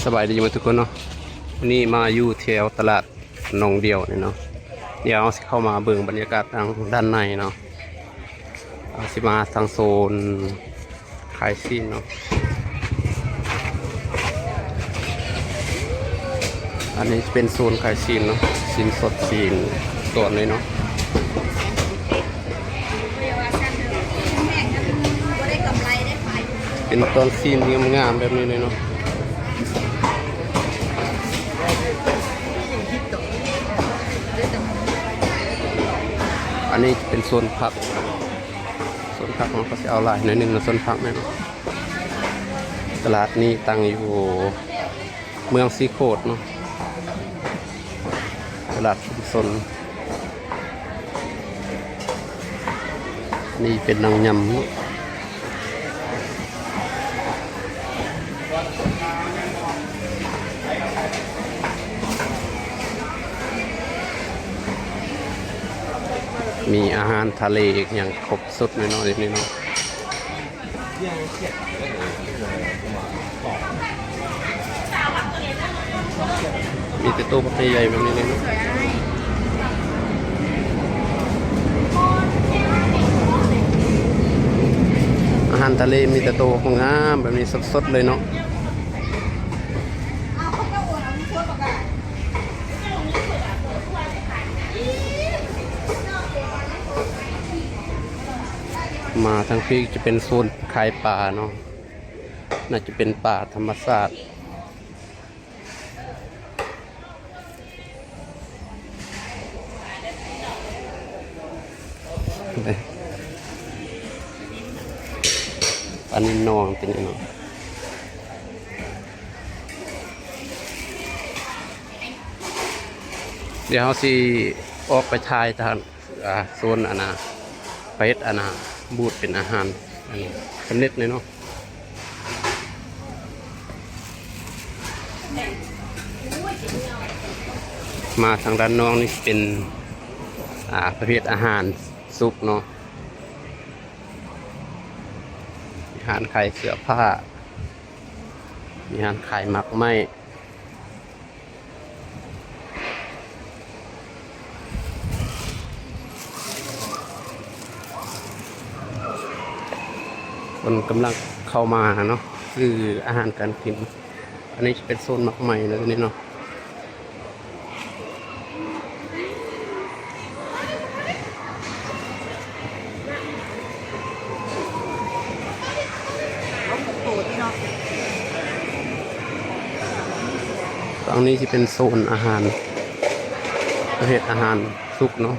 ສະບາຍດີໝົດທຸກຄົນເນາະ, ວັນນີ້ມາຢູ່ແຖວຕະຫຼາດໜອງດຽວນີ້ເນາະ. ດຽວເຮົາຊິເຂົ້າມາເບິ່ງບັນຍາກາດທາງດ້ານໃນເນາະ. ເຮົາຊິມາທາງໂຊນຂາຍຊີ້ນເນາະ. ອັນນີ້ເປັນໂຊນຂາຍຊີ້ນເນາະ, ຊີ້ນສົດ ຊີ້ນຕົວນ້ອຍເນາະ. ເປັນຕອນຊີ້ນງາມໆແບບນີ້ເລີຍເນາະ. ອັນນີ້ເປັນໂຊນຜັກ, ໂຊນຜັກມັນກໍຊິເອົາຫຼາຍໜ້ອຍໜຶ່ງເນາະ, ໂຊນຜັກແມ່ນ. ຕະຫຼາດນີ້ຕັ້ງຢູ່ ເມືອງສີໂຄດເນາະ, ຕະຫຼາດຊຸມຊົນ. ນີ້ເປັນນາງຍຳເນາະ, ມີອາຫານທະເລອີກຫຍັງຄົບຊຸດແນ່ນອນຢູ່ນີ້ເນາະ. ມີແຕ່ໂຕບັກໃຫຍ່ໆແບບນີ້ເລີຍເນາະ. ອາຫານທະເລມີແຕ່ໂຕງາມແບບນີ້ ສົດໆເລີຍເນາະ. ມາທາງພີ້ຈະເປັນໂຊນຂາຍປາເນາະ, ໜ້າຈະເປັນປາທຳມະຊາດ. ປານິນນອງຕົວນີ້ເນາະ. ດຽວເຮົາຊິອອກໄປຖ່າຍທາງ ອ່າ ໂຊນອັນນ່າ ໄປເຮັດອັນນ່າ ບູດເປັນອາຫານ ອັນນີ້ສຳເລັດເລີຍເນາະ. ມາທາງດ້ານນອກນີ້ເປັນ ອ່າ ປະເພດອາຫານສຸກເນາະ, ມີຮ້ານຂາຍເສື້ອຜ້າ, ມີຮ້ານຂາຍໝາກໄມ້. ຄົນກຳລັງເຂົ້າມາເນາະ ຊື້ອາຫານການກິນ. ອັນນີ້ຈະເປັນໂຊນໝາກໄມ້ເນາະ ຕົວນີ້ເນາະ. ຝັ່ງນີ້ຊິເປັນໂຊນອາຫານ ປະເພດອາຫານສຸກເນາະ.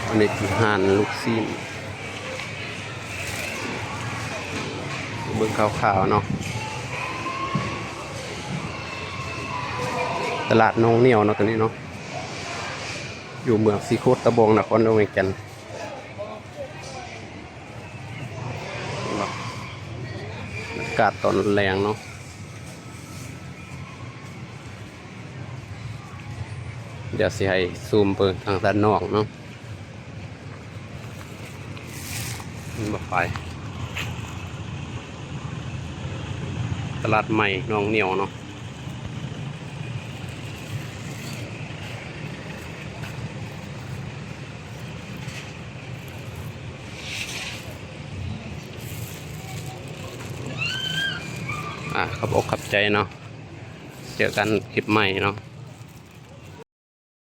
ອັນນີ້ຄືຮ້ານລູກຊີ້ນ ເບິ່ງຄ່າວໆເນາະ. ຕະຫຼາດໜອງໜຽວເນາະ ຕົວນີ້ເນາະ, ຢູ່ເມືອງສີໂຄດຕະບອງ ນະຄອນຫຼວງວຽງຈັນ. ບັນຍາກາດຕອນແລງເນາະ, ດຽວຊິໃຫ້ຊູມເບິ່ງທາງດ້ານນອກເນາະ. ເຫັນບໍ່ໄປ ຕະຫຼາດໃໝ່ໜອງໜຽວເນາະ. ອ່າ ຂອບອົກຂອບໃຈເນາະ, ເຈີກັນຄລິບໃໝ່ເນາະ.